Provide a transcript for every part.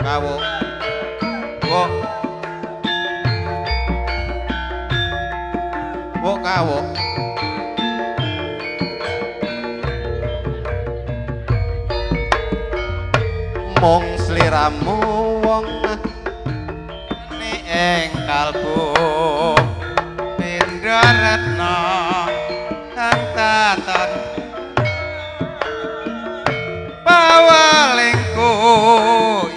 Kawuk. Wuk. Wuk kawuk. Mung sliramu wong ing kalbu pindha retna kang taton pawalingku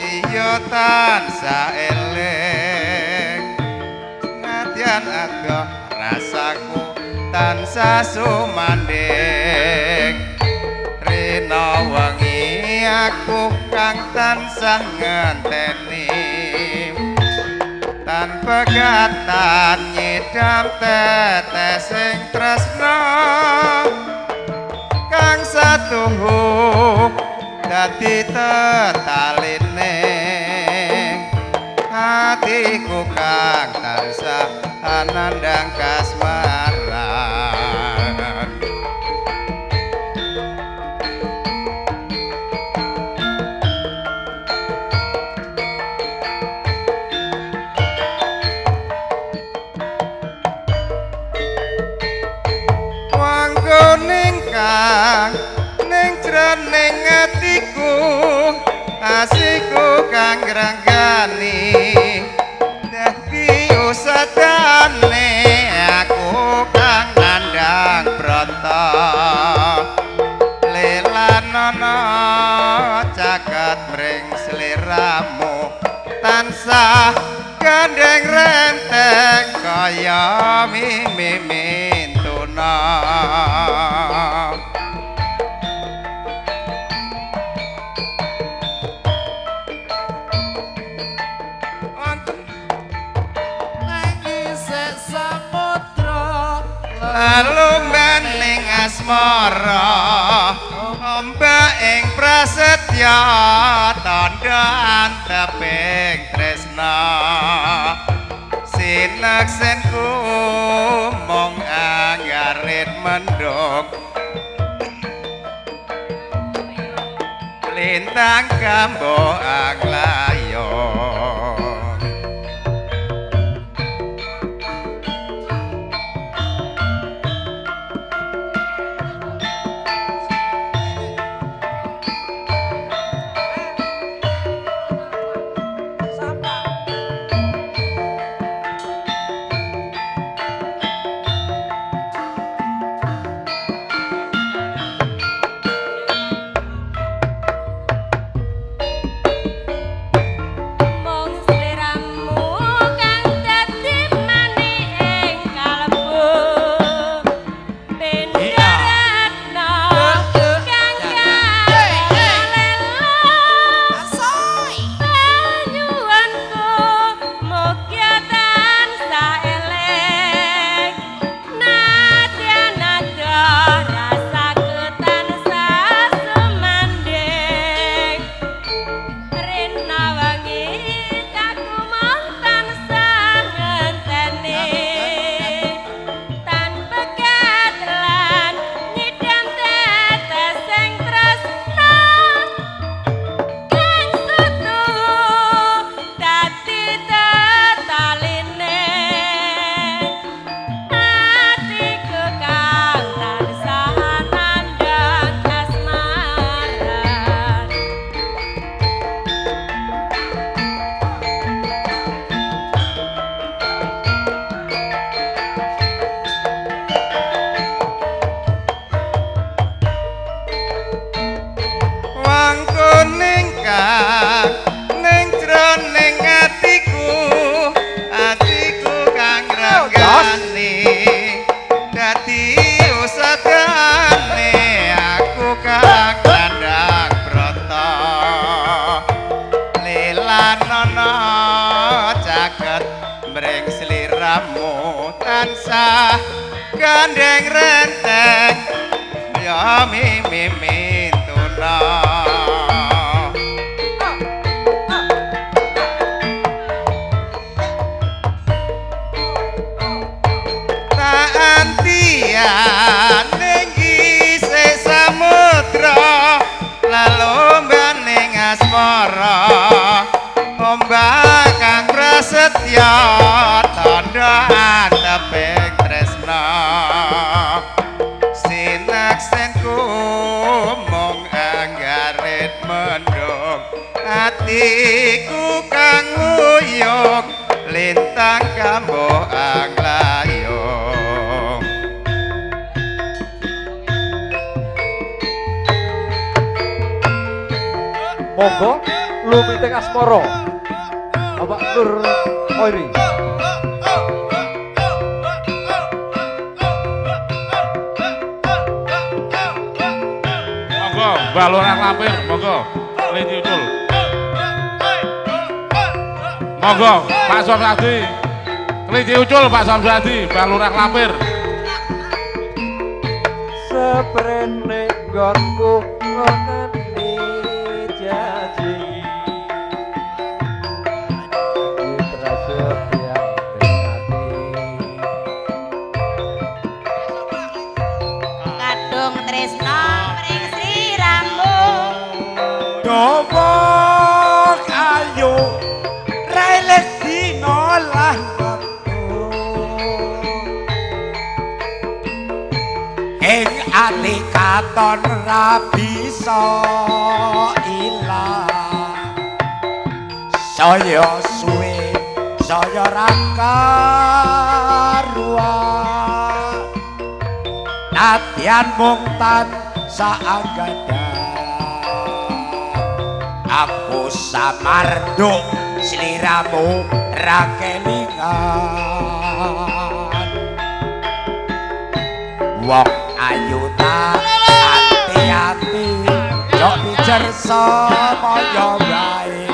iya tansah eling nadyan adoh rasaku tansah sumandhing rina wengi aku kang tansah ngenteni tan pegatan nyidam tetesing tresna kang satuhu dadi tetaline hatiku kang tansah anandang kasmaran. Kang ning jroning atiku asiku kang ngranggani dadi usadane aku kang nandhang brata lelanana caket mring sliramu tansah gandeng renteng kaya mimintuna. Lumbaning asmara ombak ing prasetya tandha anteping tresna sinaksenku mung anggarit mendung lintang kambo anglayong. Tansah gandeng renteng ya mimintuna. Tak Atiku kang uyuk lintang kambo anglayung. Monggo lumiting asmara Bapak Nur Oiri. Monggo Mbah Lurah Lampir, monggo Kelinci Ucul. Monggo Pak Samsadi. Kelinci Ucul Pak Samsadi, Mbah Lurah Lampir. Seprene nggonku ngene janji. Kadung tresno mring sliramu. Dawa ayo reles dina lan wektu. Ing ati katon ra bisa ilang. Saya suwe saya ra karuan. Nadyan mung tansah anggadhan. Aku samarduk sliramu ra kelingan. Wong ayu tak ati-ati yo pijer samaya wae.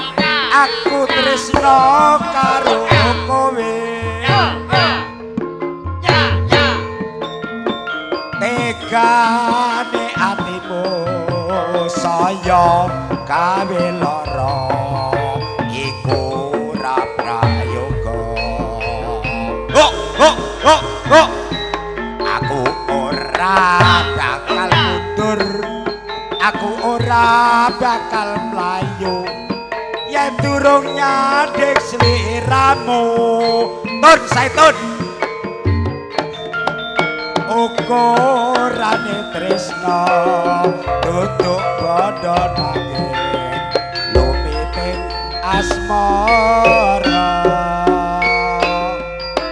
Aku tresno karo kowe. Tegane atimu saya gawe lara iku ora prayoga. Ho ho ho ho. Aku ora bakal mundur, aku ora bakal mlayu yen durung nyadhek sliramu. Tun saitun. Ukurane tresno duduk bodho nanging lumiting asmara.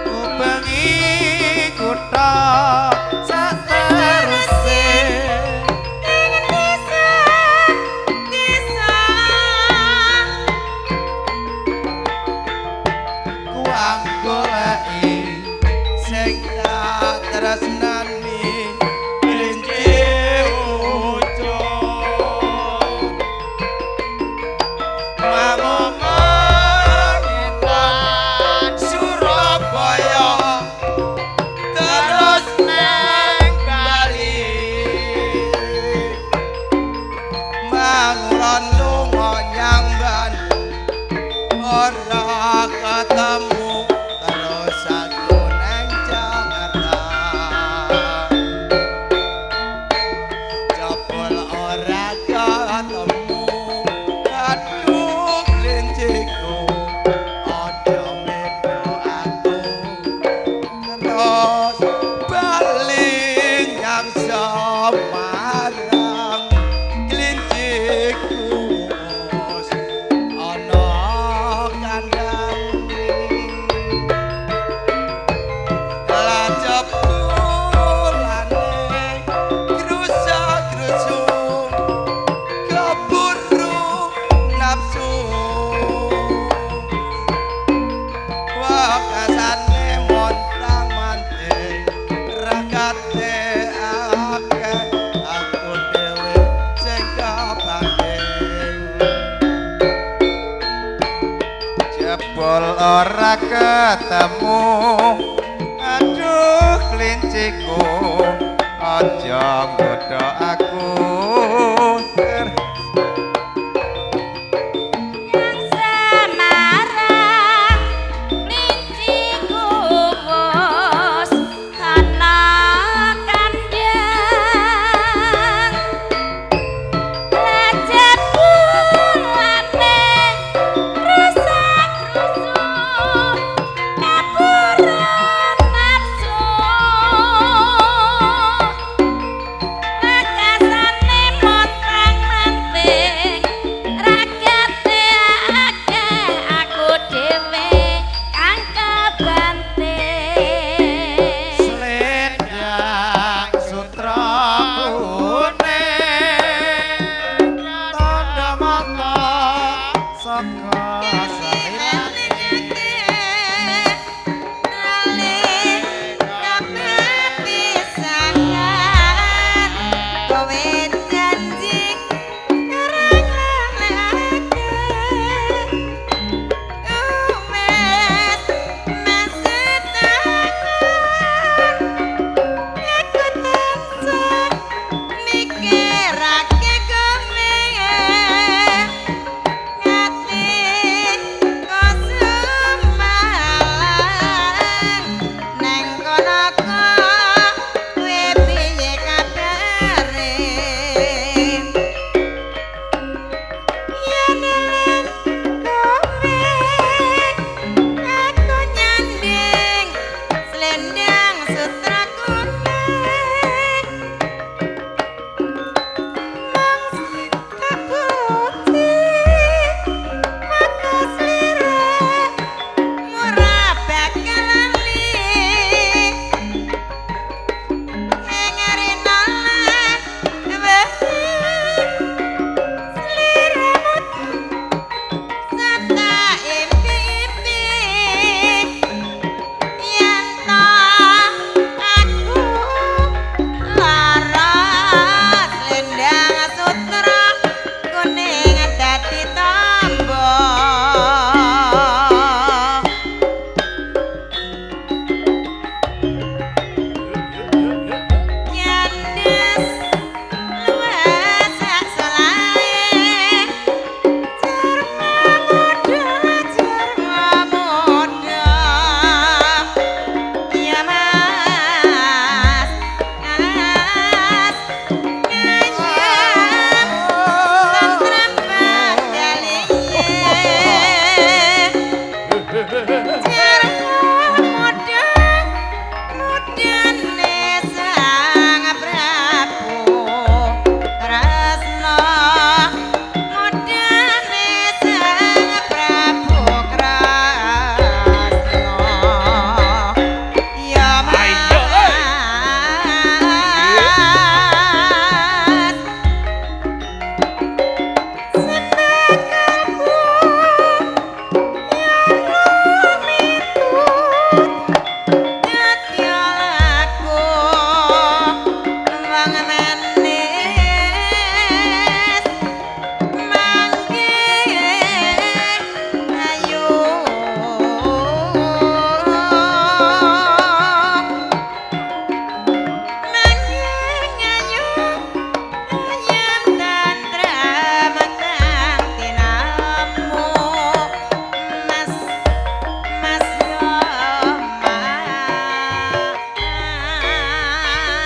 Ubengi kutha sak teruse Ing desa desa kuang goleki sing tak tresnani kelinci ucul. Mangomong Surabaya terus nang Bali. Mangulon lunga nyang Bandung ora ketemu terus aku nang Jakarta. Jebul ora ketemu aduh klinciku aja medo aku terus bali nyang Semarang. Klinciku wis ana kandang. Lah jebulane grusak-grusu keburu nafsu. Wekasane montang-manting rakate akeh aku dhewe sing kabanding. Jebul ora ketemu aduh klinciku aja nggodha aku. Yang Semarang klinciku wis ana kandhang. Lah jebulane rusak-rusuh kaburu nafsu. Wekasane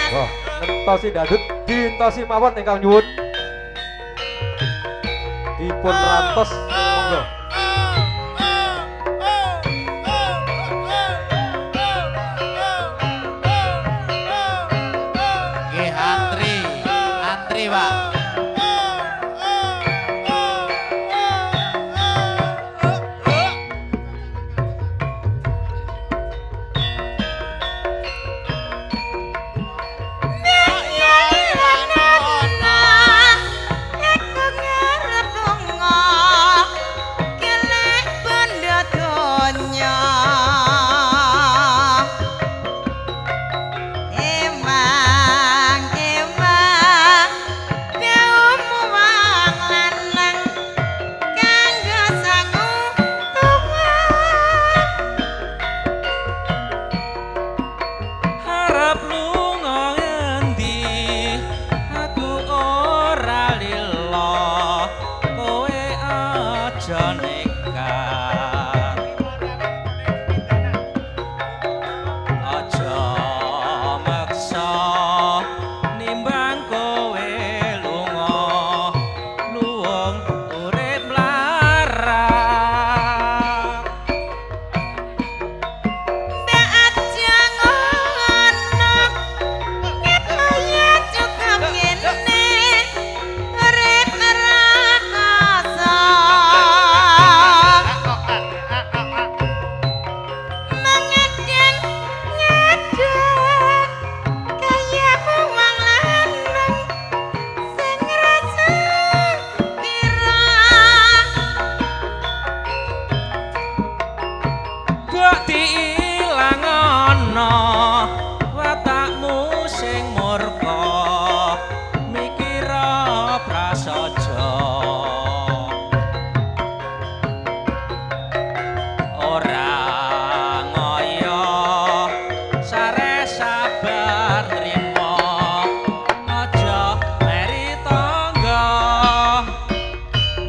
Wah, ngentosi dandut dientosi mawon ingkang nyuwun. Dipun rantos monggo. Nggih antri, antri Pak.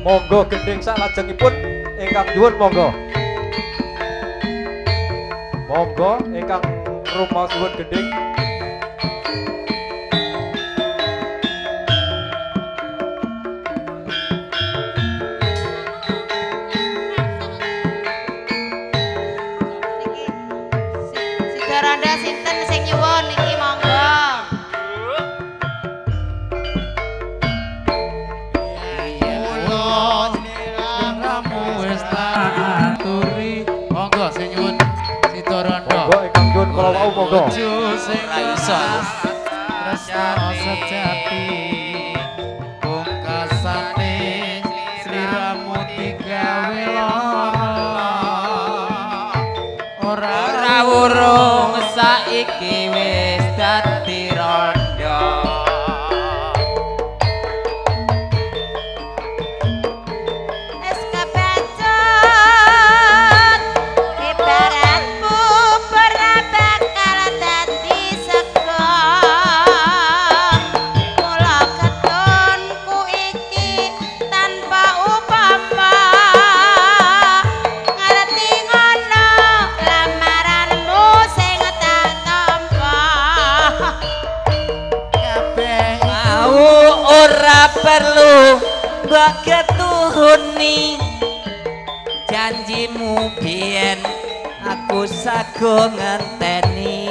Monggo gendhing saklajengipun ingkang nyuwun monggo. Monggo ingkang rumaos nyuwun gendhing. Sidaranda sinten sing nyuwun niki monggo. Kalau mau monggo. Tresno sejati pungkasane sliramu digawe lara ora wurung saiki wis dadi rondo. Es kebacut ibarat bubur bakal dadi sego. Mula ketunku iki tanpa upama ngerti ngono lamaranmu sing tak tampa. Kabeh mau ora perlu mbok ketuhuni janjimu biyen aku sago ngenteni.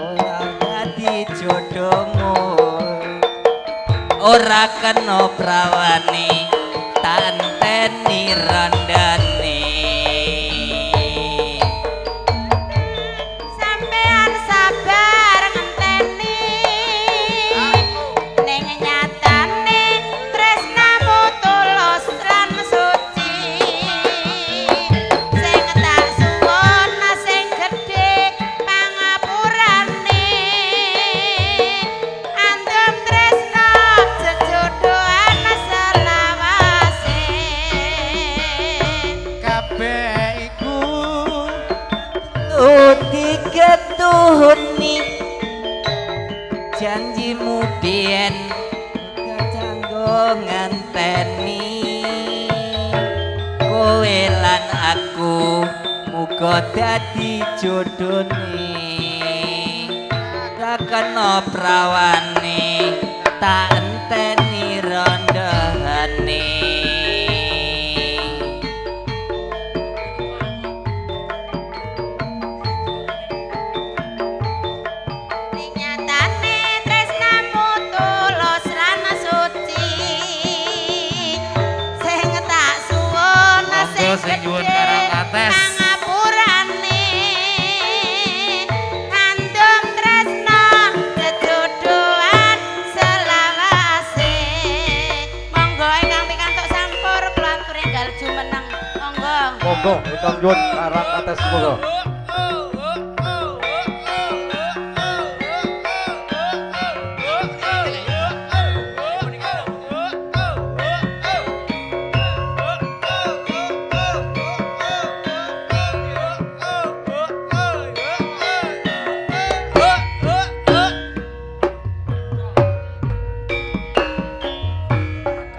Ora dadi jodohmu ora kena prawani tanteni randani. Sampean sabar ngenteni ning nyatane tresnamu tulus lan suci. Sing tak suwun sing gedhe pangapurane andum tresna jejodohan selawase. Kabeh iku diketuhuni janjimu biyen kanggo ngenteni kowe lan aku muga dadi jodone, ra kena prawane tak enteni rondone. Nyatane tresnamu tulus lan suci, sing tak suwun Monggo sing nyuwun Karang Kates. Pangapurane ngandung tresna jejodohan selawase. Monggo ingkang pikantuk sampur kula aturi enggal jumeneng. Monggo. Monggo ingkang nyuwun Karang Kates monggo.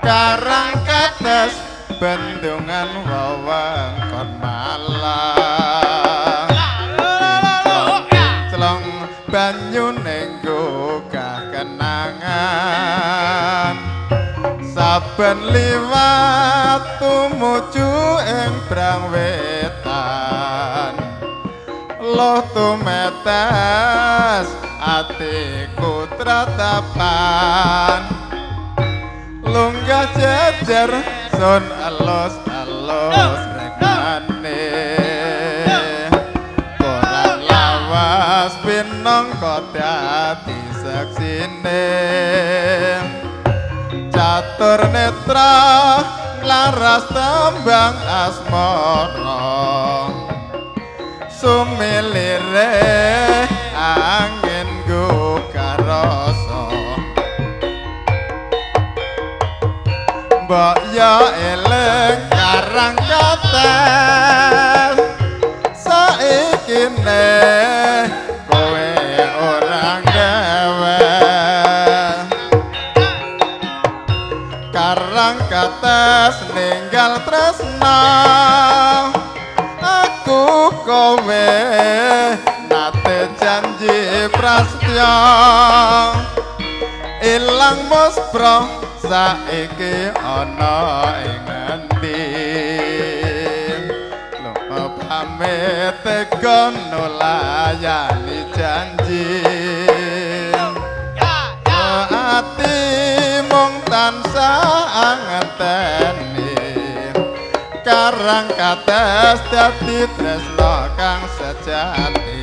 Karang Kates bendungan wewengkon Malang, celong banyune gugah kenangan, saben liwat tumuju ing Brang Wetan, loh tumetes atiku tratapan, lunggah jejer sun elus-elus rekane, koran lawas pinangka dadi seksine, catur netra nglaras tembang asmara, sumilire angin gugah rasa. Mbok yo eling Karang Kates, saiki ne kowe ora gawe. Karang Kates ninggal tresna, aku kowe nate janji prasetya, ilang muspro saiki ana ing ngendi, lupa pamit tega nulayani janji, ati mung tansah ngenteni, Karang Kates dadi tresna kang sejati.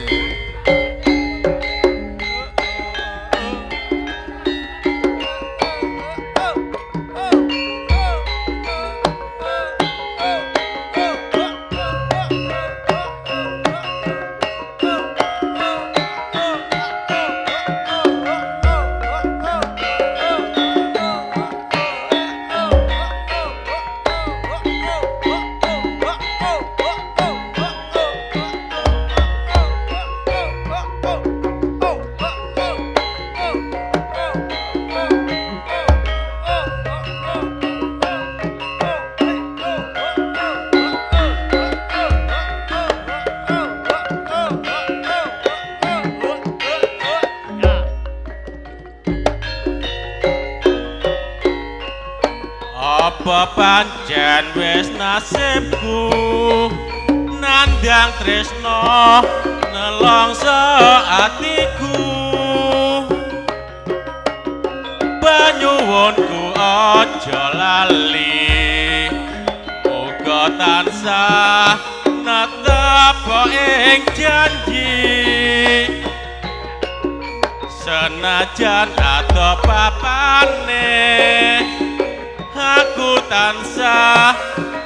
Apa pancen wis nasibku nandang tresna nelongso atiku, panyuwunku aja lali uga tansah netep ing janji, senajan ado papane aku tansah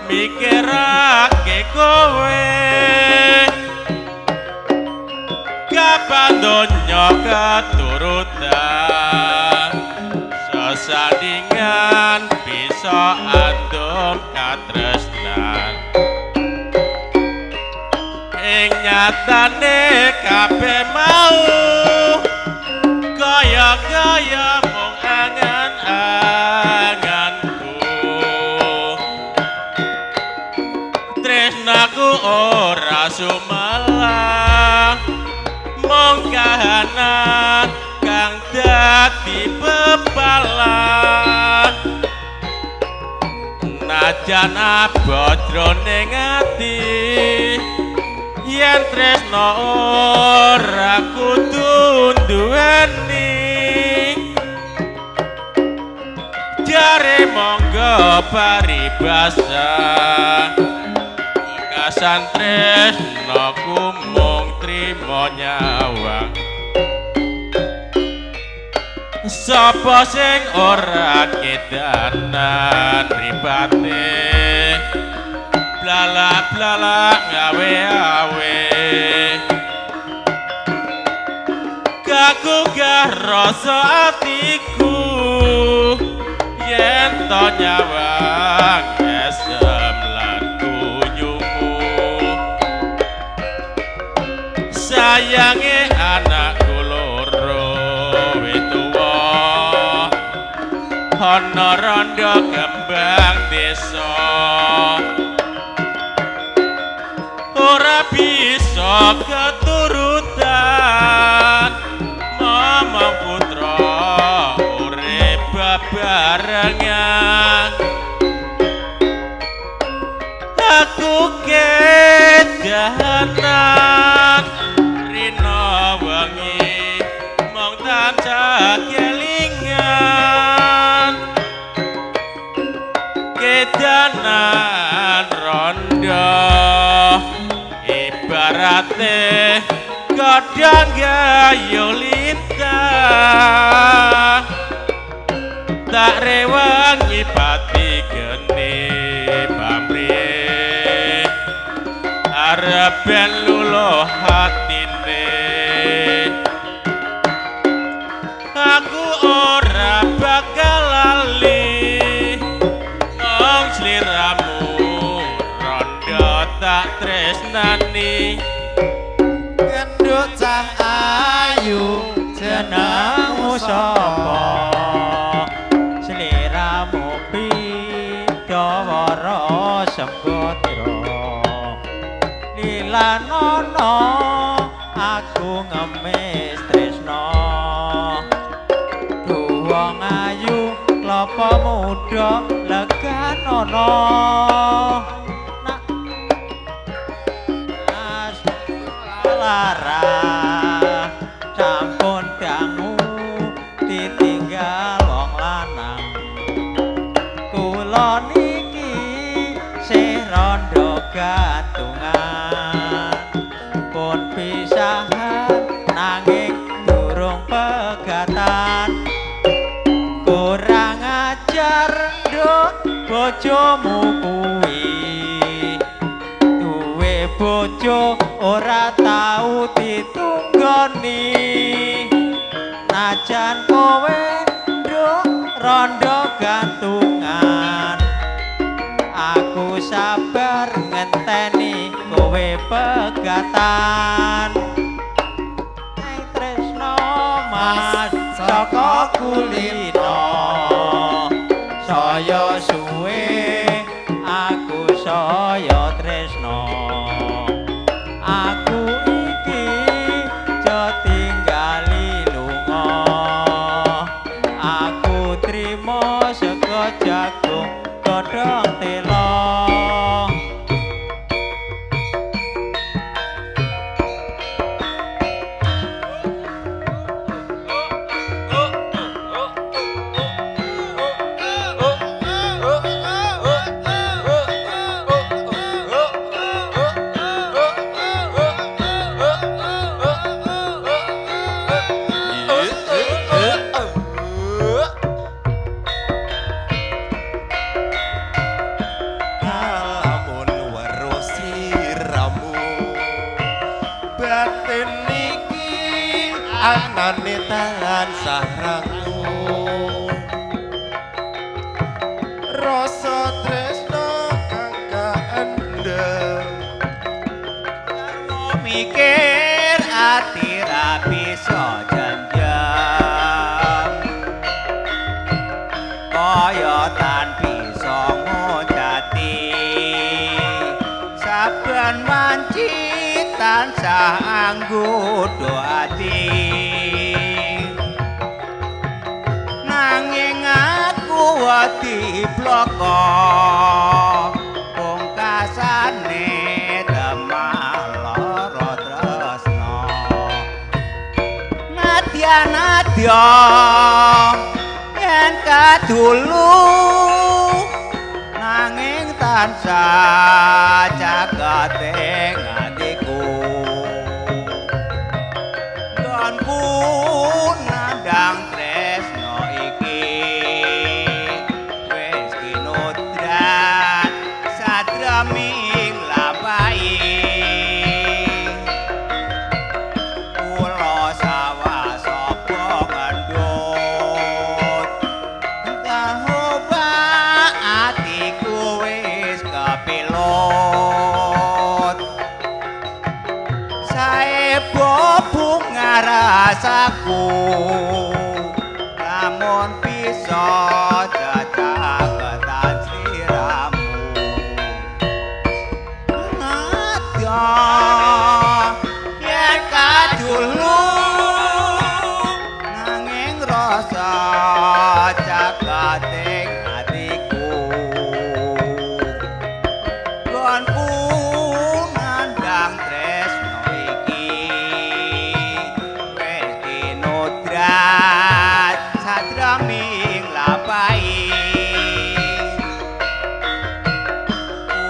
mikirake kowe, kapan donya keturutan sesandingan bisa andum katresnan, ing nyatane kabeh mau kaya-kaya mung angan-anganku, tresnaku ora sumelang. Kahanan kang dadi pepalan najan abot jroning ati yen tresno ora kudu nduweni jare monggo paribasa kasan tresno ku mung trimo nyawang. Sapa sing ora kedanan ribate blala-blala gawe-awe kagugah rasa atiku yen to nyawang esem lan kunyumu sayange anakku loro wituwa ana rondo kembang desa ora bisa keturutan momong putra urip bebarengan aku kedanan rina wengi mung tansah kelingan kedanan rondo ibarate godhong gayo lintah tak rewangi pati geni pamrih arep ben luluh hatine aku ora bakal lali mung sliramu rondo tak tresnani. Genduk cah ayu jenengmu sapa sliramu pidawara sembadra lilanono aku ngemis tresna duwong ayu klapa muda leganono nak lara sampun dangu ditinggal wong lanang kula niki sih rondo gantungan pun pisahan nanging durung pegatan kurang ajar nduk bojomu kuwi duwe bojo ora tau ditunggoni najan kowe nduk rondo gantungan aku sabar ngenteni kowe pegatan ing tresno mas saka kulino saya suwe aku saya tresno aku iki tinggali lunga aku trimo sego jagung godhong telo. Anane tansah rangu rasa tresno kang kaendhem mikir ati ra bisa janjam kaya tan bisa ngojati saben wanci tansah tansah anggodha ati nanging aku wedi bloko pungkasane temah lara tresna nadya nadya yen kadulu nanging tansah jagate atiku nggonku nandhang tresna iki wis kinodrat sadraming lampahi kula sawah sapa ngandhut kahoba atiku wis kepilut saebo bunga rasaku lamun bisa cacaketan sliramu nadya yen kadulu nanging rasa jagating atiku nggonku nandhang tresna iki wis kinodrat sadraming lampahi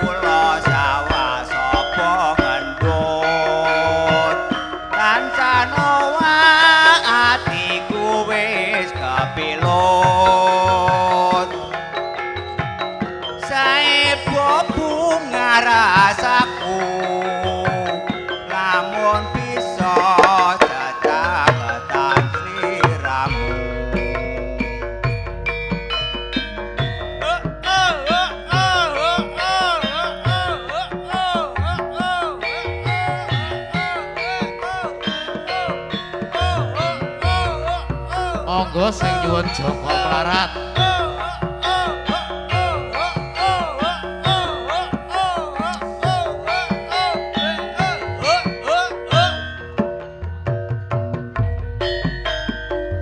kula sawah sapa ngendut tansah nowa atiku wis kepilut saebo bunga rasaku lamun bisa cacaketan sliramu. Monggo sing nyuwun Joko Mlarat.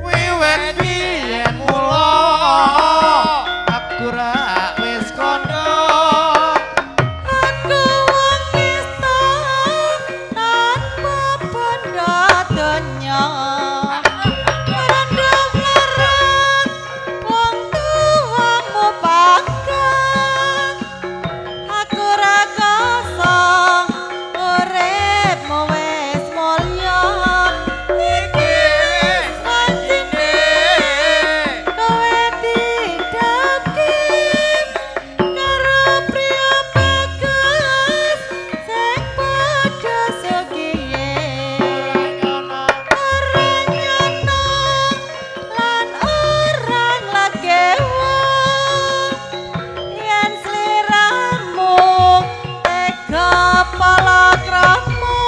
Wiwit biyen mula aku ra wis kandha Aku wong nista tanpa bondo donya Randha mlarat wong tuwamu pangkat aku ra kosong uripmu wis mulya iki wis wancine kowe didaki karo priya bagus sing padha sugihe ora nyono lan ora nglegewo yen sliramu tega palakrama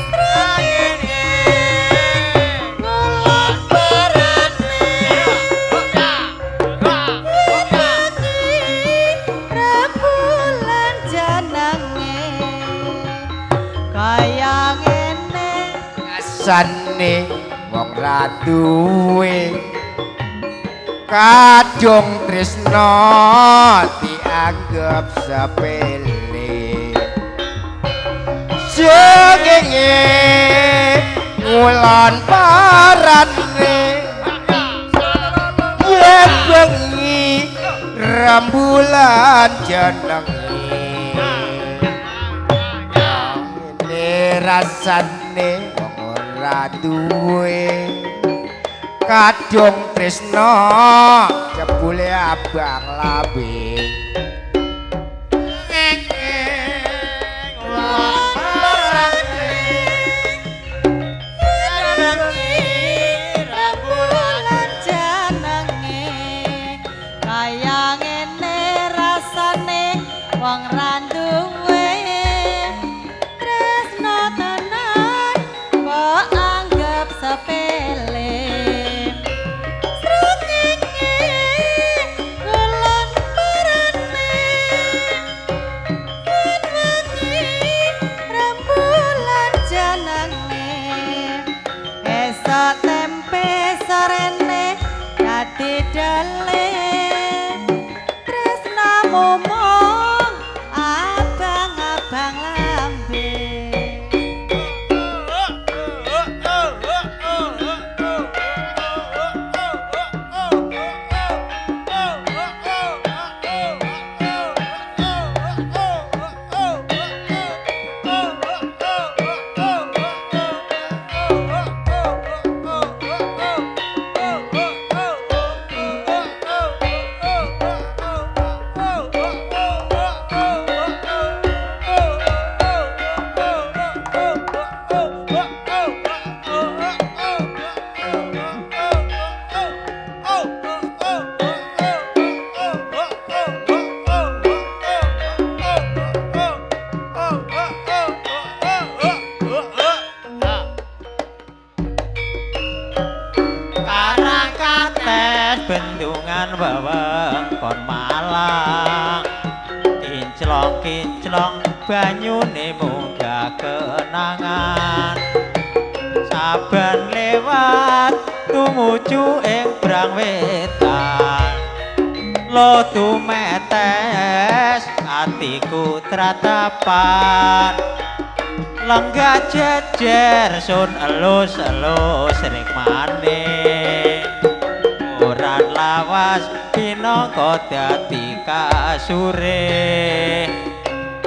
srengenge ngulon parane iki rembulan jenenge kaya ngene Rasane wong ra duwe kadung tresna dianggep sepele srengenge ngulon parane yen bengi rembulan jenenge ngene rasane wong ora duwe kadung tresna jebule abang lambe. Rembulan jenenge kaya ngene rasane wong ra duwe tresna tenan mbok anggep sepele srengenge ngulon parane jenenge esok tempe sorene dadi dele tresnamu mung abang-abang lambe. Bendungan wewengkon Malang kinclong-kinclong banyune munggah kenangan saben lewat tumuju ing Brang Wetan lo tumetes atiku tratapan lenggah jejer sun elus-elus rikmane ora lawas pinangka dadi kasure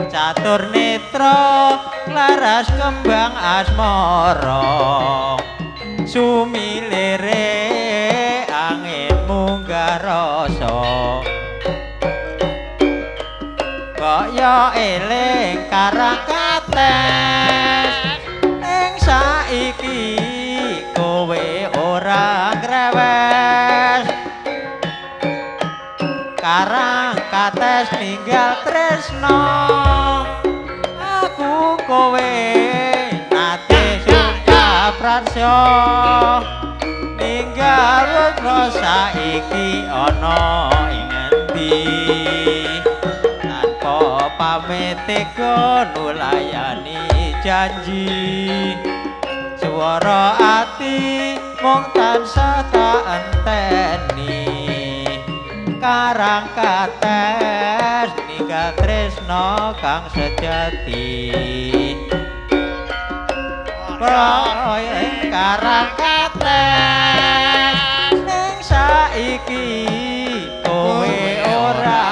catur netra laras kembang asmara sumilire angin munggah rasa kaya eling karang kates ing saiki kowe ora ngrewes karang kates ninggal tresno aku kowe nate suka prarsa ninggal tresno saiki ana ing endi tanpa pamit tega nulayani janji swara ati mung tansah tak enteni karang kates ninggal tresno kang sejati proyek karang kates ning saiki kowe ora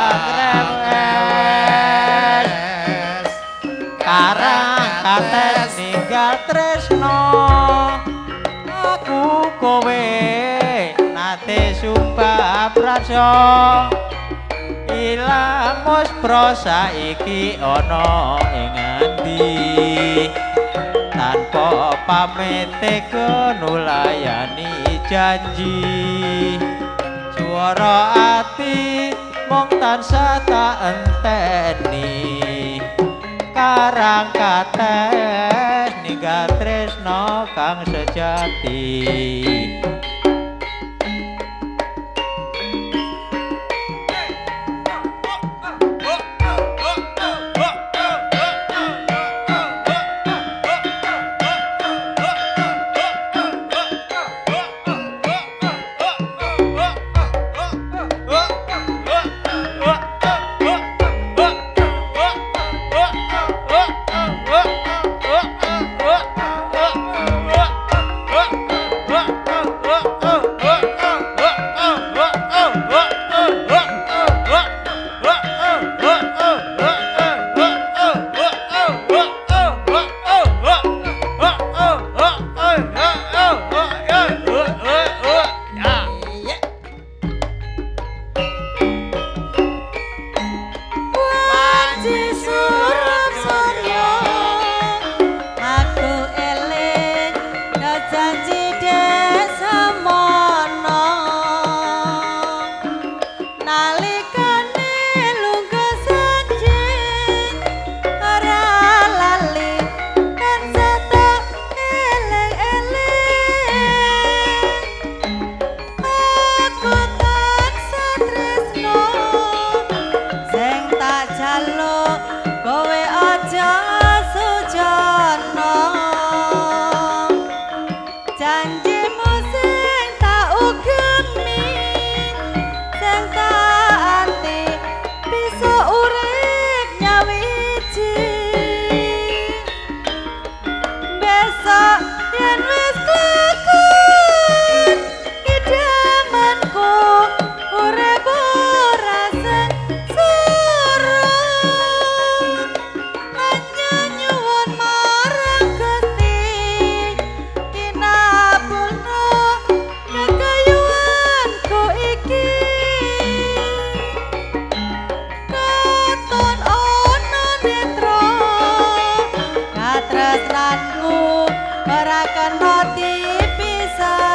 ngrewes karang kates ninggal tresno aku kowe nate sumpah prarsa ilang muspro saiki ana ing endi tanpa pamit tega nulayani janji swara ati mung tansah tak enteni karang kates ninggal tresno kang sejati. Oh, Tresnanku ora kena dipisahno.